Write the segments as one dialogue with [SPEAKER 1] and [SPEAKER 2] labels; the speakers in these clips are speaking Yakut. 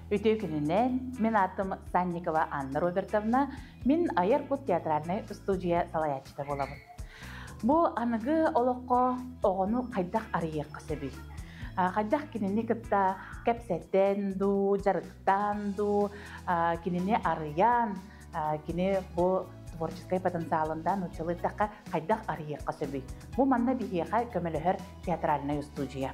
[SPEAKER 1] Үтүө күнүнэн, мин аатым Санникова Анна Робертовна, мин Айар Кут театральнай устуудьуйа салайааччыта буолабын. Бу аныгы олоххо оҕону хайдах арыйыахха сөбүй? Хайдах кинини кытта кэпсэтэн дуу, дьарыктаан дуу, кинини арыйан, кини бу творческай потенциалында нууччалыы эттэххэ хайдах арыйыахха сөбүй? Бу манна биһиэхэ көмөлөһөр театральнай устуудьуйа.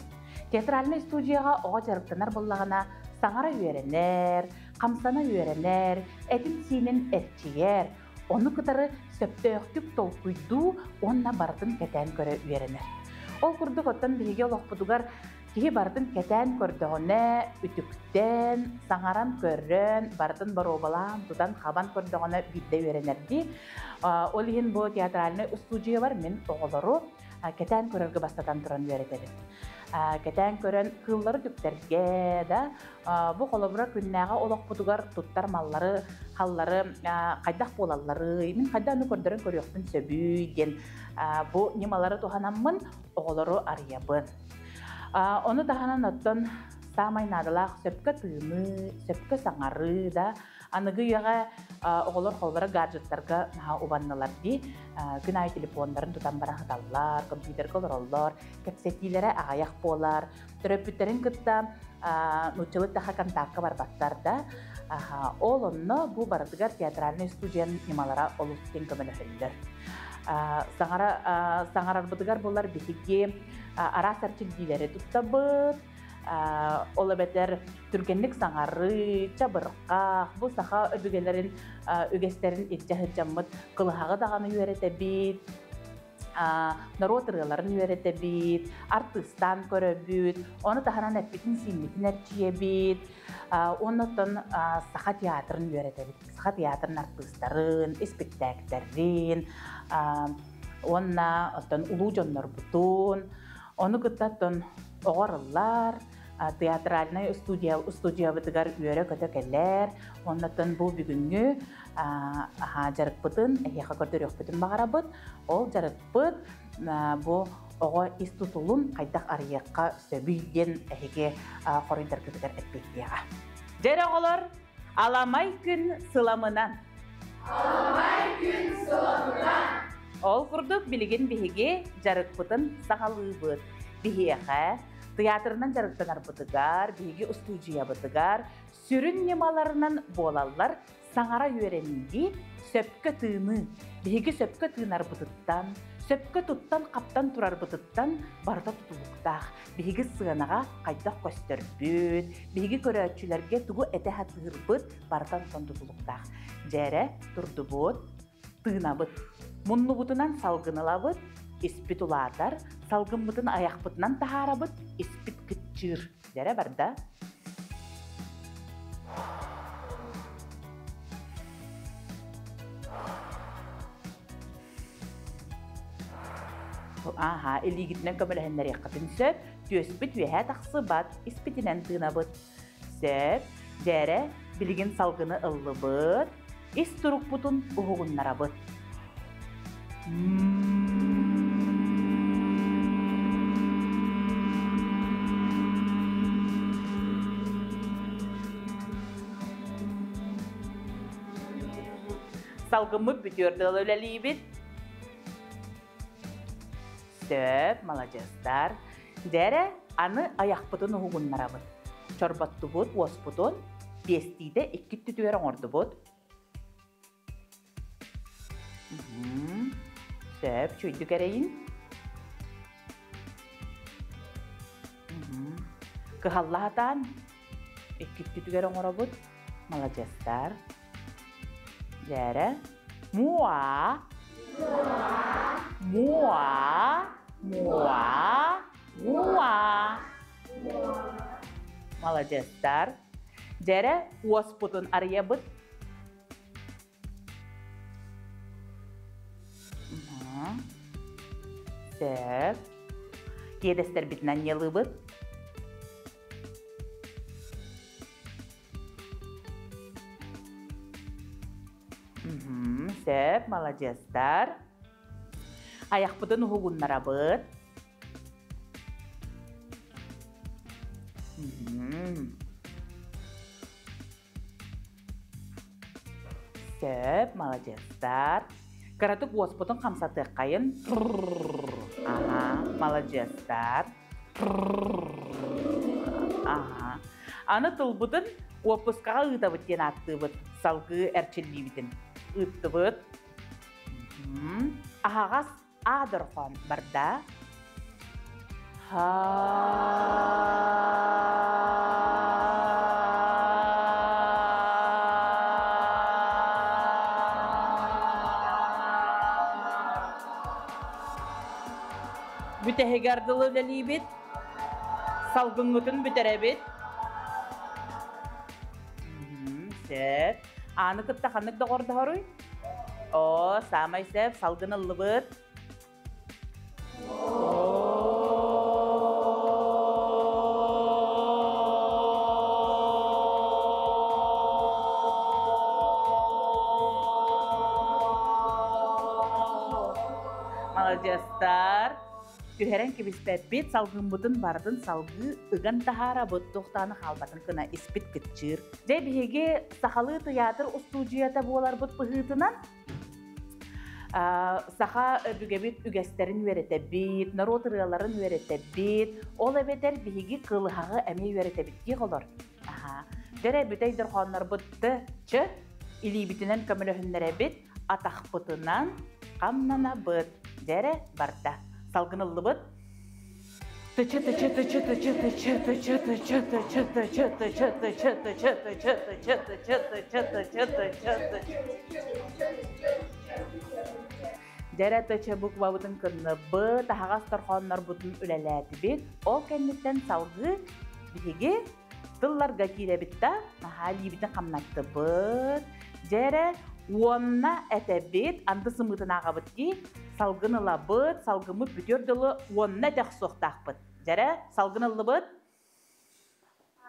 [SPEAKER 1] Театральнай студияҕа оҕо дьарыктанар буоллаҕына, саҥара үөрэнэр, хамсана үөрэнэр, этин-сиинин эрчийэр, ону кытары сөптөөхтүк толкуйдуу уонна барытын кэтээн көрө үөрэнэр. Ол курдук оттон биһиги олохпутугар киһи барытын кэтээн көрдөҕүнэ, үтүктэн, саҥаран көрөн, барытын боруобалаан, тутан-хабан көрдөҕүнэ биирдэ үөрэнэр дии. Ол иһин бу театральнай устуудьуйабар мин оҕолору кэтээн көрөргө бастатан туран үөрэтэбин. Кэтээн көрөн кыыллары түктэргэ да бу холобура күннээҕи олохпутугар туттар маллары, халлары хайдах буолалларый, мин хайдах аны көрдөрөн көрүөхпүн сөбүй диэн бу ньымалары туһанаммын оҕолору арыйабын. Ону таһынан оттон саамай наадалаах сөпкө тыыныы, сөпкө саҥарыы да Аныгы үйэҕэ оҕолор холобура гаджеттарга наһаа убаннылар дии. Күн аайы телефоннарын тутан баран сыталлар, компьютерга олороллор, кэпсэтиилэрэ аҕыйах буолар. Төрөппүттэрин кытта нууччалыы таха контакка барбаттар да. Ол онно бу барытыгар театральный студия ньымалара олус диэн көмөлөһөллөр. Саҥара саҥарарбытыгар булар биһиги араас эрчиллиилэри туттабыт, Ол эбэтэр түргэнник саҥарыы, чабырҕах, бу саха өбүгэлэрин үгэстэрин илдьэ сылдьаммыт кылыһаҕы даҕаны үөрэтэбит, норуот ырыаларын үөрэтэбит, артыыстаан көрөбүт, ону таһынан эппитин-сииммитин эрчийэбит, уонна оттон саха театрын үөрэтэбит, саха театрын артыыстарын, испиктээктэрин, уонна оттон улуу дьоннорбутун, Ону кытта оттон оҕо арыллар, театральнай студия студиябытыгар үөрэ-көтө кэлэр. Оннуттан бу бүгүҥҥү дьарыкпытын эһиэхэ көрдөрүөхпүтүн баҕарабыт. Ол дьарыкпыт бу оҕо ис тутулун хайдах арыйыахха сөбүй диэн эһиги хоруйдаргытыгар эппиэттиэҕэ. Дьэ оҕолор, аламай күн сыламынан!
[SPEAKER 2] Аламай күн сыламынан!
[SPEAKER 1] Ол курдук билигин биһиги дьарыкпытын саҕалыыбыт. Биһиэхэ тыйаатырынан дьарыктанарбытыгар, биһиги устуудьуйабытыгар сүрүн ньымаларынан буолаллар саҥара үөрэниини, сөпкө тыыныы. Биһиги сөпкө тыынарбытыттан, сөпкө туттан-хаптан турарбытыттан барыта тутулуктаах. Биһиги сыанаҕа хайдах көстөрбүт, биһиги көрөөччүлэргэ тугу этэ сатыырбыт барыта онтон тутулуктаах. Дьээрэ турдубут, тыынабыт. Муннубутунан салгын ылабыт, испит улаатар, салгыммытын айахпытынан таһаарабыт, испит кыччыыр. Дьэрэ барда. Ааха, илиигитинэн көмөлөһүннэриэххитин сөп. Түөспүт үөһэ тахсыбат, испитинэн тыынабыт. Сөп. Дьээрэ, билигин салгыны ыллыбыт, ис турукпутун уһугуннарабыт. Салгыммыт бүтүөр дылы үлэлиибит. Сөп, маладьыастар. Дьэ аны айахпытын уһугуннарабыт. Чорботтубут уоспутун биэстиитэ икки өттүтүгэр оҥордубут. Сөп, чүйдүк эрэйин. Кыһалла сатаан икки өттүтүгэр оҥоробут. Маладьыастар. Дьээрэ. Муа. Муа. Муа. Муа. Маладьыастар. Дьэрэ уоспутун арыйабыт. Сөп. Иэдэстэрбитинэн ньылыыбыт. Сөп, маладьыастар. Айахпытын уһугуннарабыт. Сөп, маладьыастар. Кыратык уоспутун хамсатыаххайын. Аха, маладьыастар. Аха. Аны тылбытын уоппускаҕа ыытабыт диэн ааттыыбыт. Салгыы эрчиллиибитин. Ыыттыбыт. Аһаҕас А дорҕоон барда. Бүтэһигэр дылы үлэлиибит. Салгыҥҥытын бүтэрэбит. Сөп. Ааны кытта ханнык доҕордоһоруй? Оо, саамай сөп, салгын ыллыбыт. Маладьыастар. Түһэрэн кэбиспэппит, салгыммытын барытын салгыы ыган таһаарабыт, туохтааны хаалбатын гына испит кыччыыр. Дьэ, биһиги сахалыы тыйаатыр устуудьуйата буоларбыт быһыытынан саха өбүгэбит үгэстэрин үөрэтэбит, норуот ырыаларын үөрэтэбит, ол эбэтэр биһиги кылыһаҕы эмиэ үөрэтэбит дии олор. Дьэрэ бүтэй дорҕооннорбут т, ч илиибитинэн көмөлөһүннэрэбит, атахпытынан хамнанабыт. Дьэрэ барда. Салгын ыллыбыт. Тычы тычы тычы тычы тычы тычы тычы тычы тычы тычы тычы тычы тычы тычы тычы тычы тычы тычы тычы Дьэрэ тычы буквабытын кынныбыт, таһаҕас торхооннорбутун үлэлээтибит. Ол кэнниттэн салгыы биһиги тылларга киирэбит да, наһаа илиибитин хамнаттыбыт. Дьэрэ уонна этэбит, анды сымыытын ааҕабыт дии, салгын ылабыт, салгыммыт бүтүөр дылы уонна этэ охсуохтаахпыт. Дьэрэ, салгын ыллыбыт.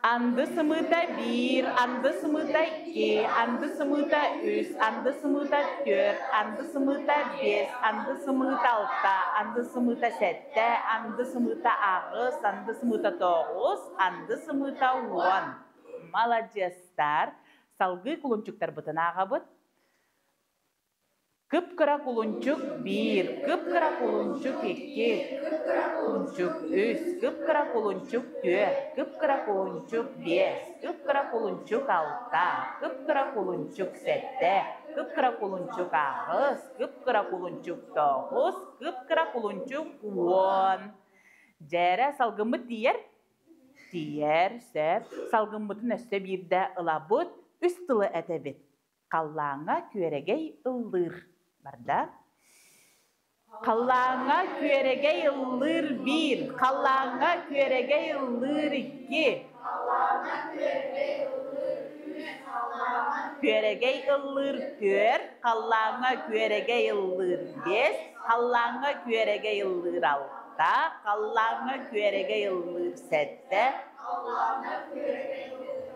[SPEAKER 1] Анды сымыыта биир, анды сымыыта икки, анды сымыыта үс, анды сымыыта түөрт, анды сымыыта биэс, анды сымыыта алта, анды сымыыта сэттэ, анды сымыыта аҕыс, анды сымыыта тоҕус, анды сымыыта уон. Маладьыастар! Салгыы кулунчуктарбытын ааҕабыт. Кып-кыра кулунчук биир, кып-кыра кулунчук икки, кып-кыра кулунчук үс, кып-кыра кулунчук түөрт, кып-кыра кулунчук биэс, кып-кыра кулунчук алта, кып-кыра кулунчук сэттэ, кып-кыра кулунчук аҕыс, кып-кыра кулунчук тоҕус, кып-кыра кулунчук уон. Дьээрэ салгыммыт тиийэр? Тиийэр, сөп. Салгыммытын өссө биирдэ ылабыт, үс тылы этэбит. Халлааҥҥа күөрэгэй ыллыыр барда. Халлааҥҥа күөрэгэй ыллыыр биир, халлааҥҥа күөрэгэй ыллыыр икки. Күөрэгэй ыллыыр түөрт, халлааҥҥа күөрэгэй ыллыыр биэс, халлааҥҥа күөрэгэй ыллыыр алта, халлааҥҥа күөрэгэй ыллыыр сэттэ.
[SPEAKER 2] Халлааҥҥа күөрэгэй ыллыыр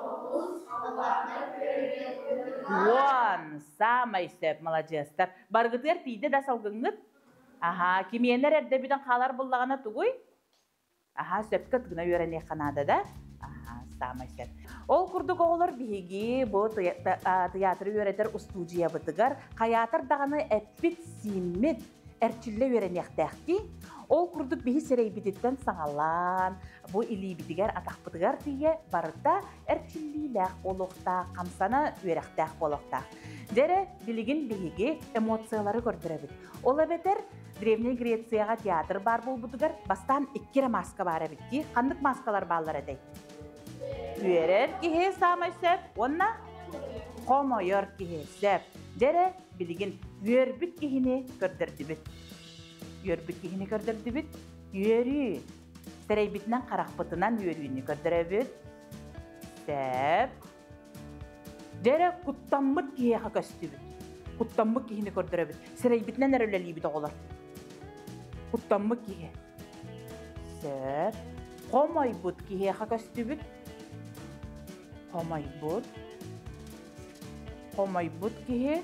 [SPEAKER 2] аҕыс,
[SPEAKER 1] Уон, саамай сөп, маладьыастар. Барыгытыгар тиийдэ да салгыҥҥыт? Аһаа, кимиэнэр эрдэ бүтэн хаалар буллаҕына тугуй? Аһаа, сөпкө тыгына үөрэниэххэ наада да? Аһаа, саамай сөп. Ол курдук оҕолор биһиги бу тыйаатыры үөрэтэр устуудьуйабытыгар хайаатар даҕаны эппит-сииммит эрчиллэ үөрэниэхтээхтии. Ол курдук биһи сирэйбититтэн саҕалаан, бу илиибитигэр, атахпытыгар тиийэ барыта эрчиллиилээх буолуохтаах, хамсана үөрэхтээх буолуохтаах. Дьэрэ, билигин биһиги эмоциялары көрдөрөбүт. Ол эбэтэр Древней Грецияҕа театр баар буолбутугар бастаан икки эрэ мааска баар эбит дии. Ханнык мааскалар бааллар этэй? Үөрэр киһи саамай сөп уонна хомойор киһи сөп. Дьэрэ, билигин үөрбүт киһини көрдөрдүбүт. Үөрбүт киһини көрдөрдүбүт. Үөрүү. Сэрэйбитинэн харахпытынан үөрүүнү көрдөрөбүт. Сөп. Дьэрэ куттаммыт киһиэхэ көстүбүт. Куттаммыт киһини көрдөрөбүт. Сэрэйбитинэн эрэ үлэлиибит оҕолор. Куттаммыт киһи. Сөп. Хомойбут киһиэхэ көстүбүт. Хомойбут. Хомойбут киһи.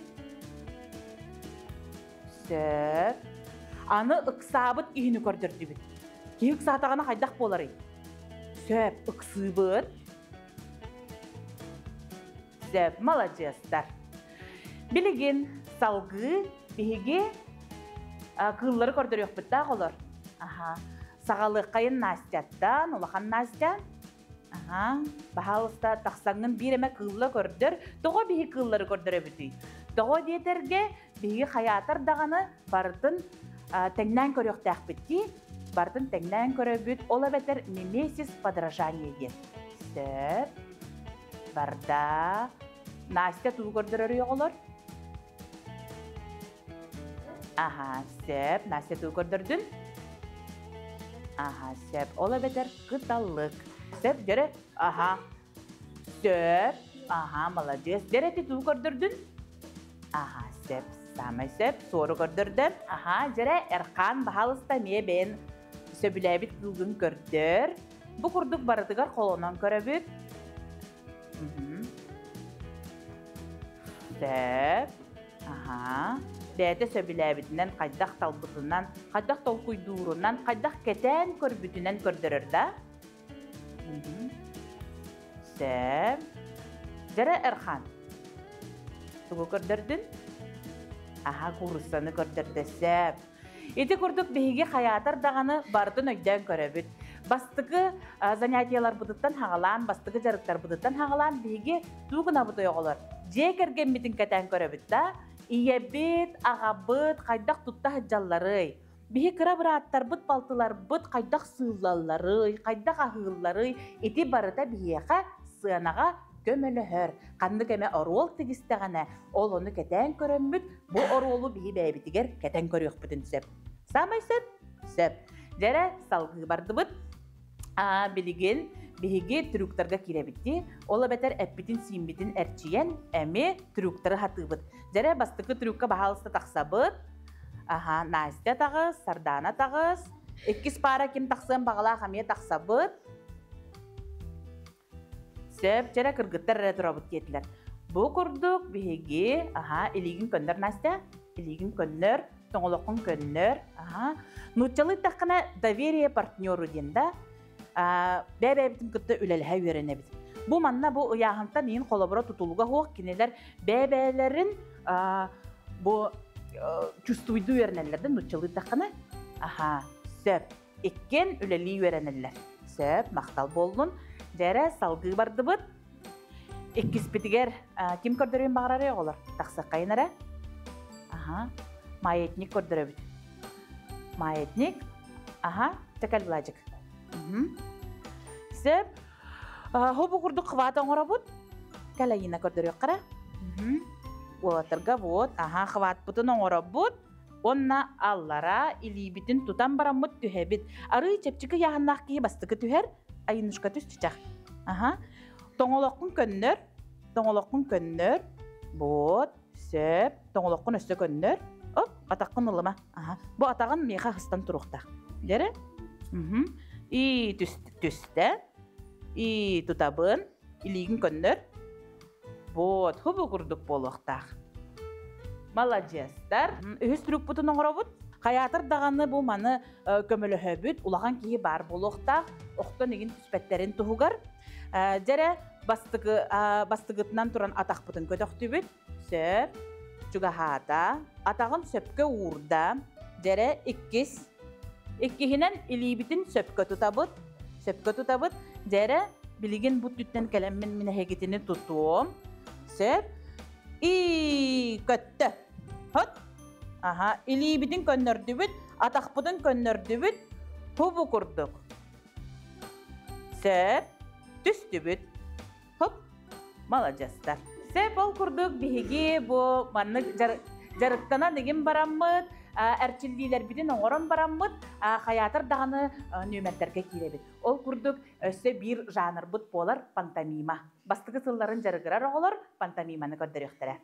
[SPEAKER 1] Сөп. Аны ыксаабыт киһини көрдөрдүбүт. Киһи ыксаатаҕына хайдах буоларый? Сөп, ыксыыбыт. Сөп, маладьыастар. Билигин салгыы биһиги кыыллары көрдөрүөхпүттээх олор. Аха. Саҕалыаххайын Настяттан, улахан Настя. Аха. Баһаалыста тахсаҥҥын биир эмэ кыылла көрдөр. Тоҕо биһи кыыллары көрдөрөбүтүй? Тоҕо диэтэргэ биһиги хайаатар даҕаны барытын тэҥнээн көрүөхтээхпит дии. Барытын тэҥнээн көрөбүт. Ол эбэтэр мимесис подражание диэн. Сөп. Барда. Настя тугу көрдөрөрүй оҕолор? Аха, сөп. Настя тугу көрдөрдүн? Аха, сөп. Ол эбэтэр кыталык. Сөп, дьөрө. Аха. Сөп. Аха, молодец. Дьөрө ти тугу көрдөрдүн? Аха, сөп. Самай сөп. Суору көрдөрдө. Аха, дьөрө Эрхан баһалыста эмиэ бэйэн сөбүлээбит кыылгын көрдөр. Бу курдук барытыгар холонон көрөбүт. Сөп. Аһаа. Бэйэтэ сөбүлээбитинэн, хайдах талбытынан, хайдах толкуйдуурунан, хайдах кэтээн көрбүтүнэн көрдөрөр да? Сөп. Дьэрэ Эрхан. Тугу көрдөрдүн? Аха, кууруссаны көрдөрдө. Сөп. Ити курдук биһиги хайаатар даҕаны барытын өйдөөн көрөбүт. Бастакы занятиеларбытыттан хаҕалаан, бастакы дьарыктарбытыттан хаҕалаан биһиги тугу гынабыт оҕолор? Дьиэ кэргэммитин кэтээн көрөбүт да, ийэбит, аҕабыт хайдах тутта сылдьалларый? Биһи кыра бырааттарбыт, балтыларбыт хайдах сыыллалларый, хайдах аһыылларый? Ити барыта биһиэхэ сыанаҕа көмөлөһөр. Ханнык эмэ оруол тигистэҕинэ, ол ону кэтээн көрөммүт, бу оруолу биһи бэйэбитигэр кэтэн көрүөхпүтүн сөп. Саамай сөп? Сөп. Дьэрэ, салгыы бардыбыт. А, билигин биһиги трюктарга киирэбит дии. Ол эбэтэр эппитин-сииммитин эрчийэн, эми трюктары хатыыбыт. Дьэрэ, бастакы трюкка баһаалыста тахсабыт. Аха, Настя таҕыс, Сардаана таҕыс. Иккис паара ким тахсыан баҕалаах эмиэ тахсабыт. Сөп, чэрэ кыргыттар эрэ турабыт диэтилэр. Бу курдук биһиги, аха, илиигин көннөр, Настя, илиигин көннөр, тоҥолоххун көннөр, аха. Нууччалыы эттэххинэ доверие партнеру диэн да, бэйэ-бэйэбитин кытта үлэлэһэ үөрэнэбит. Бу манна бу ыйааһынтан иин холобура тутулуга суох кинилэр бэйэ-бэйэлэрин бу чувствуйдуу үөрэнэллэр да нууччалыы эттэххинэ, аха, сөп. Иккиэн үлэлии үөрэнэллэр. Сөп, махтал буоллун. Дьэрэ, салгыы бардыбыт. Иккиспитигэр ким көрдөрүөн баҕарарый оҕолор? Тахсаххайын эрэ. Аха. Маятник көрдөрөбүт. Маятник. Аха. Чэкэл Владик. Сөп. Хобу курдук хват оҥоробут. Кэлэйина көрдөрүөххэ эрэ. Уолаттарга вот, аха, хватпытын оҥоробут. Уонна аллара илиибитин тутан бараммыт түһэбит. Арыы чэпчэки ыйааһыннаах киһи бастакы түһэр, айынушка түс чычах. Аха. Тоҥолоххун көннөр, тоҥолоххун көннөр. Вот, сөп. Тоҥолоххун өссө көннөр. Оп, атаххын ылыма. Аха. Бу атаҕын миэхэ хыстан туруохтаах. Дьэрэ? Угу. И түстэ. И тутабын. Илиигин көннөр. Вот, хубу курдук буолуохтаах. Маладьыастар. Үһүс трюкпутун оҥоробут. Хайаатар даҕаны бу маны көмөлөһөбүт, улахан киһи баар буолуохтаах, охтон игин түспэттэрин туһугар. Дьэрэ бастыкы бастыгытынан туран атахпытын көтөхтүбүт. Сөп. Чугаһаата. Атаҕын сөпкө уурда. Дьэрэ иккис. Иккиһинэн илиибитин сөпкө тутабыт. Сөпкө тутабыт. Дьэрэ билигин бу түттэн кэлэммин мин эһигитини тутуом. Сөп. И көттө. Хот. Аха, илиибитин көннөрдүбүт, атахпытын көннөрдүбүт. Хубу курдук. Сөп. Түстүбүт. Хоп. Маладьыастар. Сөп ол курдук биһиги бу маннык дьарыктанан игин бараммыт, эрчиллиилэрбитин оҥорон бараммыт, хайаатар даҕаны нүөмэрдэргэ киирэбит. Ол курдук өссө биир жанрбыт буолар пантомима. Бастакы сылларын дьарыгырар оҕолор пантомиманы көрдөрүөхтэрэ.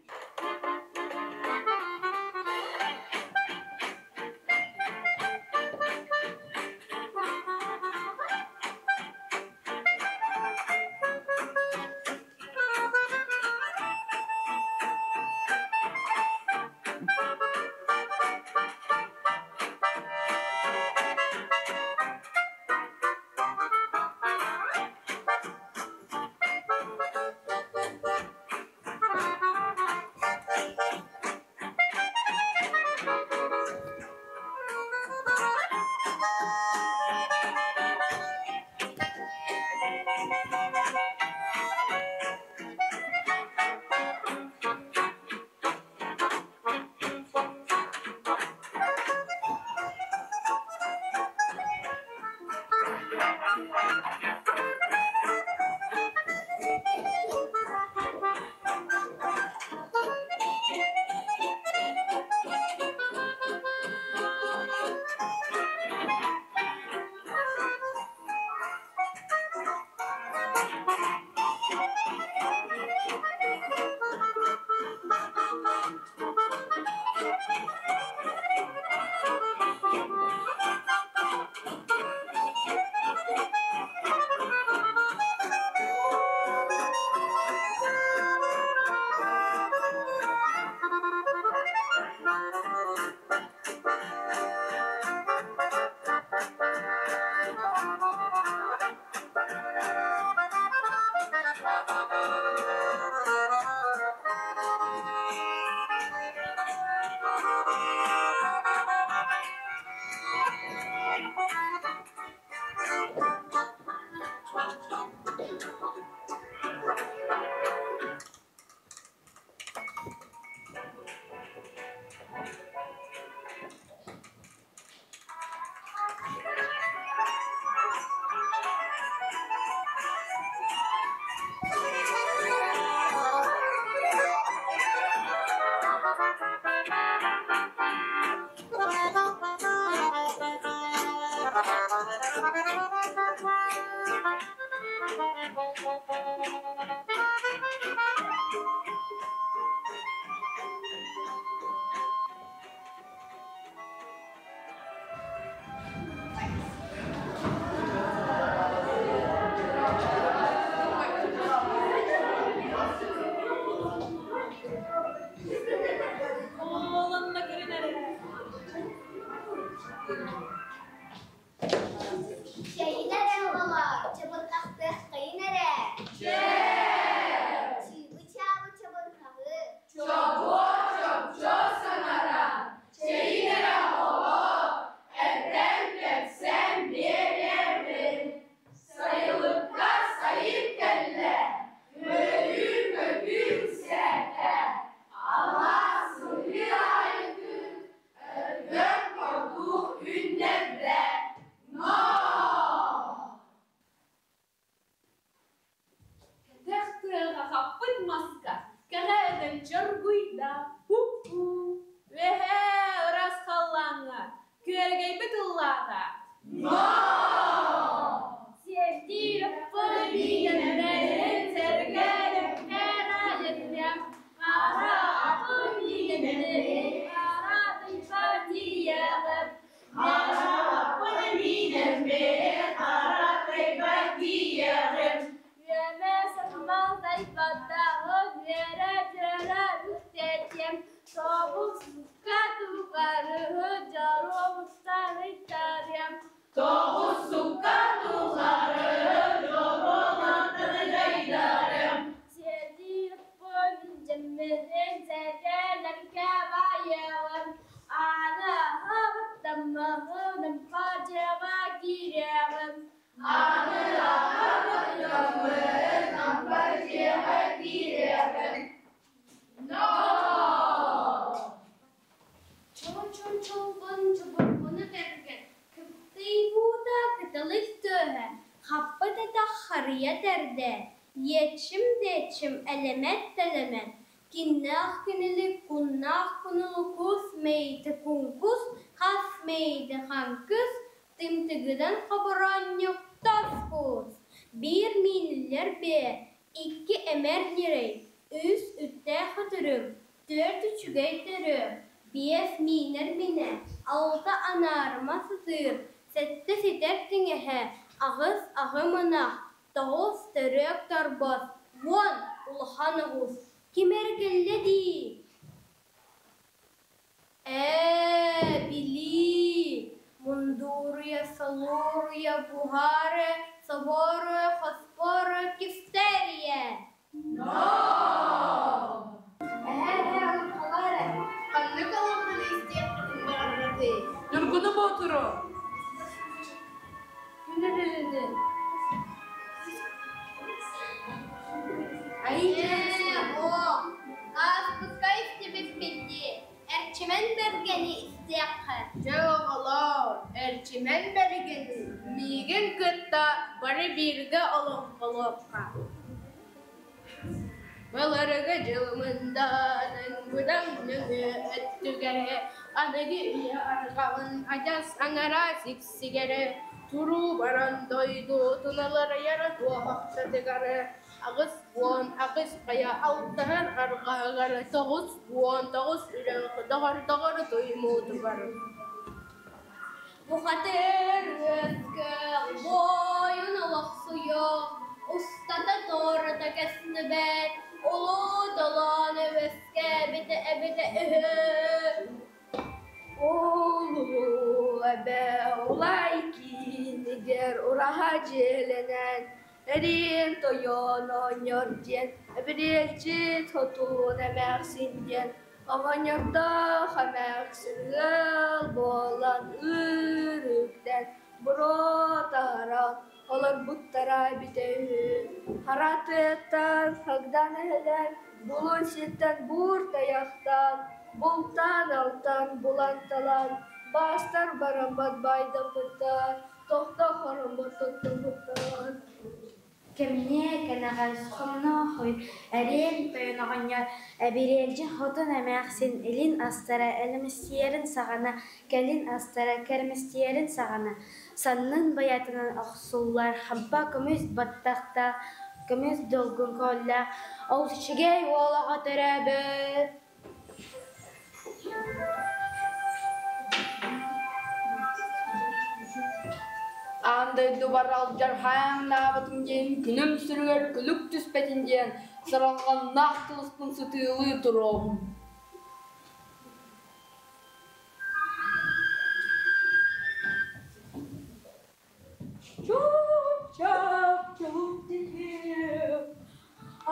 [SPEAKER 3] Оолонно көрүн эрэ.
[SPEAKER 2] Чэйин эрэ оҕолор, чабырҕахтыаххайын эрэ. Чыыбы-чаабы чабырҕаҕы.
[SPEAKER 3] Чобуо чопчо саҥара, чэйин эрэ оҕолор, этэн кэпсээн биэриэхпин. Сайылыкка сайын кэллэ, үөрүү-көтүү үксээтэ, алаас сыһыы аайы күн өлгөм ордук үүннэрдэ. Ноо! Кэтэх тыаҕа хаппыт маска кэҕэ этэн чоргуйда, һу-һуу, үөһээ ыраас халлааҥҥа күөрэгэйбит ыллаата. Ноо!
[SPEAKER 2] Сиэрдиир Пылбиинэммин сэргэлэххэ Хара атын миинэммин хара тыйбар тиийэҕим
[SPEAKER 3] Хара аппын миинэммин хара тыйбар тиийэҕим.
[SPEAKER 2] Үөмэ сахмал тайбаттаҕын үөрэ-дьүөрэ үктэтиэм Тобус сукка тухарыһы дьоруобуттан ыйтарыам
[SPEAKER 3] Тоҕус сукка тухары дьоруолаттан ыйдарым.
[SPEAKER 2] Сиэрдиирпин дьэмминин сэргэлэргэ байыаҕым Ааны аһабыттаммаһыным хадьыаҕа киириэҕим
[SPEAKER 3] Аны аһабыттаммын ампар дьиэҕэ киириэҕим. Ноо!
[SPEAKER 2] Чоочун-чолбон чобургуну кэргэн, кыптый буута кыталык түөһэ, хаппыт атах харыйа төрдө, иэччим-диэччим элэмэт-тэлэмэт, киннээх кинилик куннаах кунулу кус мэйитэ куҥкус, хас мэйитэ хаҥкыс, тымтыгынан хобороонньук тос куус, биир мииниллэр биэ, икки эмэр ньирэй, үс үттээх өтөрүм, түөрт үчүгэй төрүө, биэс миинэр минэ, алта анаарыма сытыыр, сэттэ ситэр тиҥэһэ, аҕыс аҕым ынах, тоҕус төрүөк торбос, уон улахан оҕус. Ким эрэ кэллэ дии Ээ, билии, мундууруйа, солууруйа, буһаары, соборуйа, хоспоруйа, кистерия
[SPEAKER 3] Ноо!
[SPEAKER 2] Эһээ, эһээ, олоҥхолоо эрэ,
[SPEAKER 4] Ханнык олоҥхону истиэххитин баҕарарый?
[SPEAKER 3] Ньургуну Боотуру!
[SPEAKER 2] Ээ, оо, ааспыкка истибиппит дии, Эрчимэн Бэргэни истиэххэ.
[SPEAKER 4] Дьэ оҕолоор, Эрчимэн Бэргэни миигин кытта бары бииргэ олоҥхолуохха. Былыргы дьыл мындаанын быдаҥ нөҥүө өттүгэр аныгы үйэ арҕаҕын адьас аҥараа сиксигэр туруу баран дойдутун аларыйара туоһахтатыгар 88 хайа алтыһар арҕаһыгар 99 үрэх доҕордоҕор туймуутугар
[SPEAKER 2] Бухатыыр үөскээх буойун олохсуйуох, устата-туората көстүбэт улуу толоон үөскээбитэ эбитэ үһү.
[SPEAKER 4] Улуу эбэ улай киинигэр ураһа дьиэлэнэн Эриэн тойон оҕонньор диэн, эбириэлдьит хотун эмээхсин диэн, оҕонньордоох эмээхсин ыал буолан ыырыктан буруо таһааран олорбуттара эбитэ үһү. Хара тыаттан хагдан эһэлэр булун сиртэн буур тайахтаан, бултаан-алтаан булан-талан, баастар бараммат баайдаммыттар, тохто хороммот туттубуттар.
[SPEAKER 5] Кэмниэ кэнэҕэс хомноохуй эриэн тойон оҕонньор эбириэлдьин хотун эмээхсин илин астара элэмэстийэрин саҕана, кэлин астара кэрэмэстийэрин саҕана, саннын байатынан охсуллар хампа көмүс баттахтаах, көмүс долгун көҕүллээх олус үчүгэй уол оҕо төрөөбүт.
[SPEAKER 3] Аан дойдубар алдьархайаҥнаабытым диэн күнүм сүрүгэр күлүк түспэтин диэн сыралҕаннаах кылыспын сытыылыы туруоҕум.
[SPEAKER 2] Чуп-чап чуп түһүө,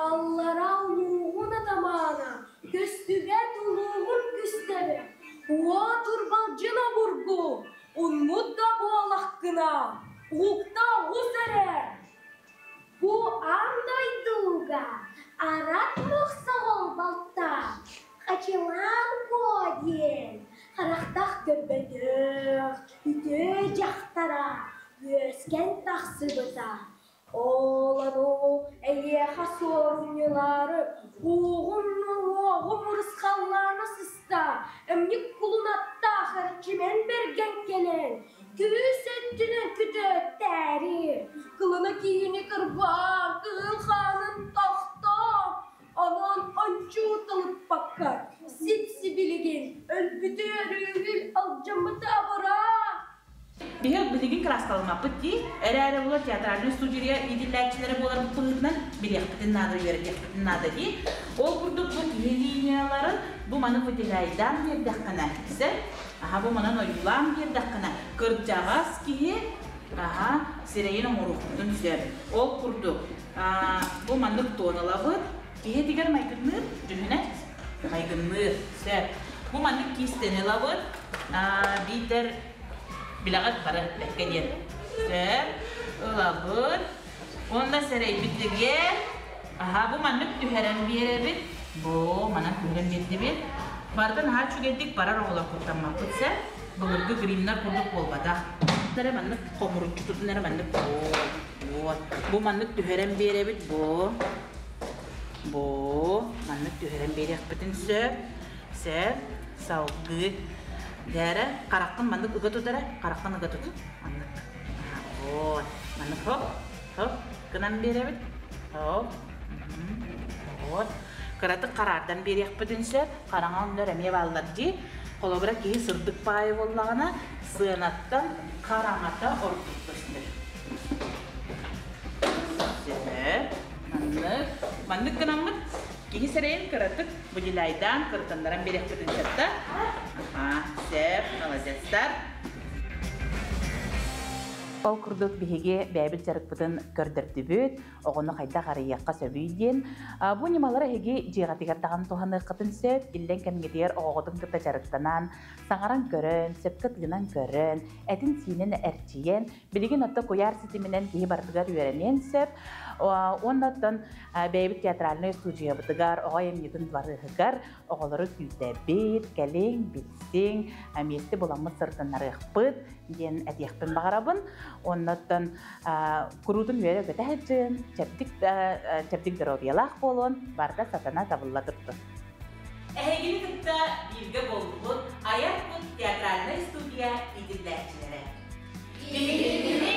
[SPEAKER 2] аллара улууһун атамаана, көстүбэт улууһун күстэбэ, уот урбалдьын обургу, уннут да буолаххына, уһукта оҕус эрэ. Бу аан дойдуга арат мохсоҕол балта Хачылаан Куо диэн харахтах көрбөтөх үтүө дьахтара үөскэн тахсыбыта. Ол ону эйиэхэ суорумньулаары уугум-уоҕум урусхаллаана сыста, эмньик кулунаттаах Эрчимэн Бэргэн кэлэн, күүс өттүнэн күтүөттээри, кылына киһини кырбаан, кыыл хаанын тохто, онон ончу тылыппакка, сип-сибилигин өлбүтү өрүүгүл алдьаммыты абыраа.
[SPEAKER 1] Биһи билигин кырааскаламмаппыт дии, эрээри була театральный студия иитиллээччилэрэ буоларбыт быһыытынан билиэхпитин наада, үөрэтиэхпитин наада дии. Ол курдук бу киһи линияларын бу маны выделяйдаан биэрдэххинэ, сэ, аха бу манан ойуулаан биэрдэххинэ, кырдьаҕас киһи аха сирэйин оҥоруохпутун сөп. Ол курдук бу маннык туоналабыт, киһи этигэр майгынныыр, дьүһүнэ майгынныыр, сөп. Бу маннык киистэни ылабыт, биитэр Билэҕит бары бэккэ диэн. Сөп. Ылабыт. Уонна сэрэйбитигэр аһа бу маннык түһэрэн биэрэбит. Бу манан түһэрэн биэрдибит. Барытын аһа үчүгэйдик барар оҕолор куттаммаппыт сөп. Былыргы гримнар курдук буолбатах. Эрэ маннык хомуруччу тутун эрэ маннык вот. Бу маннык түһэрэн биэрэбит бу. Бу маннык түһэрэн биэриэхпитин сөп. Сөп. Салгыы. Дээрэ, хараххын маннык ыга тут эрэ, хараххын ыга тут. Маннык. Вот. Маннык хоп, хоп гынан биэрэбит. Хоп. Вот. Кыратык хараардан биэриэхпитин сөп. Хараҥа өҥнөр эмиэ бааллар дии. Холобура, киһи сырдык баайы буоллаҕына, сыанаттан хараҥата ордук көстөр. Сөп. Маннык. Маннык гынаммыт Киһи сэрэйин кыратык выделяйдаан, кырытыннаран биэриэхпитин сөп да? Аха, сөп, молодецтар. Ол курдук биһиги бэйэбит дьарыкпытын көрдөрдүбүт, оҕону хайдах арыйыахха сөбүй диэн. Бу ньымалары эһиги дьиэҕитигэр даҕаны туһаныаххытын сөп, иллэҥ кэмҥитигэр оҕоҕутун кытта дьарыктанан, саҥаран көрөн, сөпкө тыынан көрөн, этин-сиинин эрчийэн, билигин отто куйаар ситиминэн киһи барытыгар үөрэниэн сөп. Уонна оттон бэйэбит театральнай устуудьуйабытыгар, оҕо айымньытын дыбарыаһыгар оҕолору күүтэбит, кэлиҥ, билсиҥ, миэстэ буламмыт сырытыннарыахпыт диэн этиэхпин баҕарабын. Оннуттан куруутун үөрэ-көтө сылдьын, чэбдик чэбдик доруобуйалаах буолуон, барыта сатана табылла турдун. Эһигини кытта бииргэ буолбут Айар кут театральнай студия иитиллээччилэрэ. Биһигини